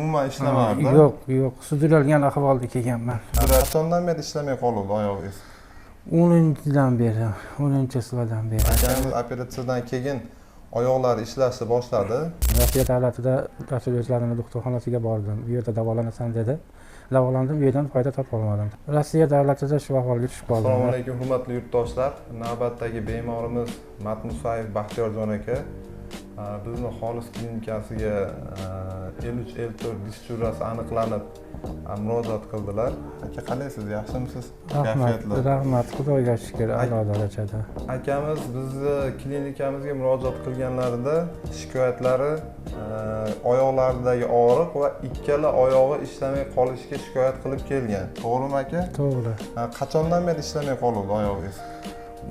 Umuman ishlamardi? Yo'q, sudralgan ahvolda kelganman. Qachondan beri ishlamay qoluvdi oyog'ingiz? 10-dan beri, 10-siladan beri. Akamiz operatsiyadan keyin oyoqlari ishlashni boshladi. Rossiya davlatida Rasul o'zlarini doktorxonasiga bordim. U yerda davolanasan dedi. Davolandim, u yerdan foyda topa olmadim. Rossiya davlatida shu ahvolga tushib qoldim. Assalomu alaykum, hurmatli yurtdoshlar. Navbatdagi bemorimiz Matmusayev Baxtiyorjon aka. Bizni Xolis klinikasiga L3 L4 disk churrasi aniqlanib murojaat qildilar. Aka, qalaysiz, yaxshimisiz? Rahmat, Kayfiyatlar? Rahmat, Xudoga shukur, a'lo darajada. Akamiz bizni klinikamizga murojaat qilganlarida shikoyatlari oyoqlaridagi og'riq va ikkala oyog'i ishlamay qolishiga shikoyat qilib kelgan. To'g'rimi, aka? To'g'ri. Qachondan beri ishlamay qoluvdi oyog'ingiz?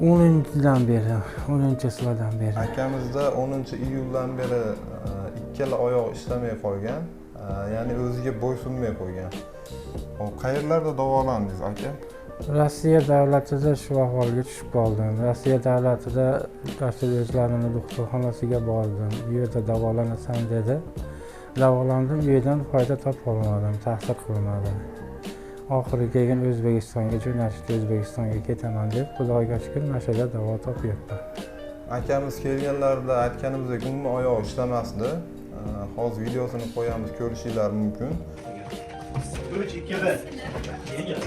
10-dan beri, 10-siladan beri. Akamizda 10-iyuldan beri ikkala oyog'i ishlamay qolgan, ya'ni o'ziga bo'ysunmay qo'ygan. Hop, qayerlarda davolandingiz, aka? Rossiya davlatida shu ahvolga tushib qoldim. Rossiya davlatida Rasul o'zlarini doktorxonasiga bordim. U yerda davolanasan dedi. Davolandim, u yerdan foyda topa olmadim, ta'sir qilmadi. Oxiri keyin O'zbekistonga jo'natishdi, O'zbekistonga ketaman deb, Xudoga shukur, mana shu yerda davo topyapman. Akamiz kelganlarida aytganimizdek umuman oyog'i ishlamasdi. Hozir videosini qo'yamiz, ko'rishinglar mumkin. 3, 2, 1. Yengil.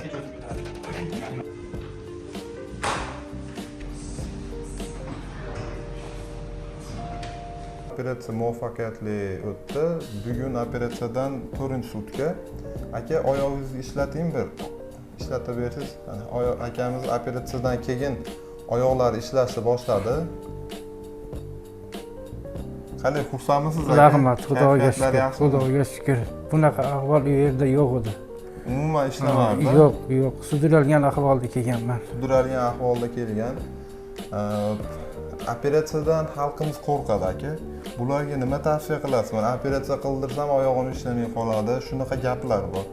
Operatsiya muvaffaqiyatli o'tdi. Bugun operatsiyadan 4-sutka. Aka, oyog'ingizni ishlating bir. Ishlatib bersiz. Mana oyoq akamiz operatsiyadan keyin oyoqlari ishlashni boshladi. Qalay, xursandmisiz, aka? Rahmat, Xudoga Kayfiyatlar shukur, yaxshimi? Xudoga shukur. Bunaqa ahvol u yerda yo'q edi. Umuman ishlamardi. Yo'q, sudralgan ahvolda kelganman. Sudralgan ahvolda kelgan. Operatsiyadan xalqimiz qo'rqadi, aka. Bularga nima tavsiya qilasiz? Mana operatsiya qildirsam oyog'im ishlamay qoladi, shunaqa gaplar bor.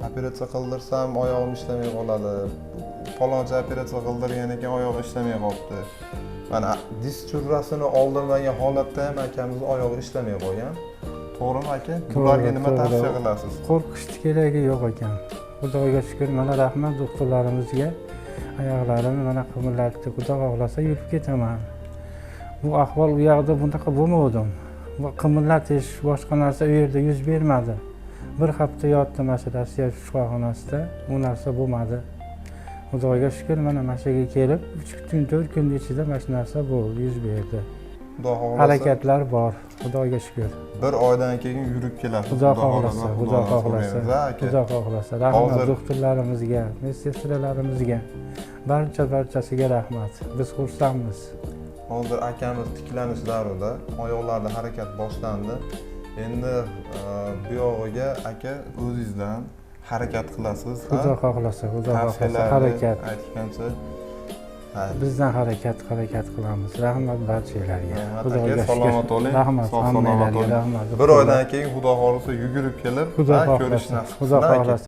Operatsiya qildirsam oyog'im ishlamay qoladi. Palonchi operatsiya qildirgan ekan, oyog'i ishlamay qolibdi. Mana disk churrasini oldirmagan holatda ham akamiz oyog'i ishlamay qolgan. To'g'rimi, aka? Bularga nima To'g'ri. tavsiya qilasiz? Qo'rqishni keragi yo'q ekan. Xudoga shukur, mana rahmat doktorlarimizga, oyoqlarimni mana qimirlatdi. Xudo xohlasa yurib ketaman. Bu ahvol u yoqda bunaqa bo'lmadim. Bu qimirlatish boshqa narsa u yerda yuz bermadi. Bir hafta yotdim mana shu Rossiya shifoxonasida, bu narsa bo'lmadi. Xudoga shukur, mana shu yerga kelib 3 kun, 4 kun ichida mana shu narsa bo'ldi, yuz berdi. Xudo xohlasa Harakatlar bor, Xudoga shukur. Bir oydan keyin yurib kelasiz. Xudo xohlasa, Xudo Xudodan xohlasa, so'raymiz, a, aka. Xudo xohlasa. Rahmat doktorlarimizga, medsestralarimizga, barchasiga rahmat. Biz xursandmiz. Hozir akamiz tiklanish davrida, oyoqlarida harakat boshlandi. Endi bu yog'iga aka o'zingizdan harakat qilasiz. Xudo xohlasa, Xudo xohlasa Tavsiyalarni harakat. Aytgancha. Bizdan harakat qilamiz. Rahmat barchalarga. Rahmat Xudoga aka, shukur. salomat bo'ling. Rahmat Sog' salomat hammalarga bo'ling. Rahmat. Bir oydan keyin Xudo xohlasa yugurib kelib, Xudo ko'rish xohlasa, nasib Xudo qilsin, aka. xohlasa.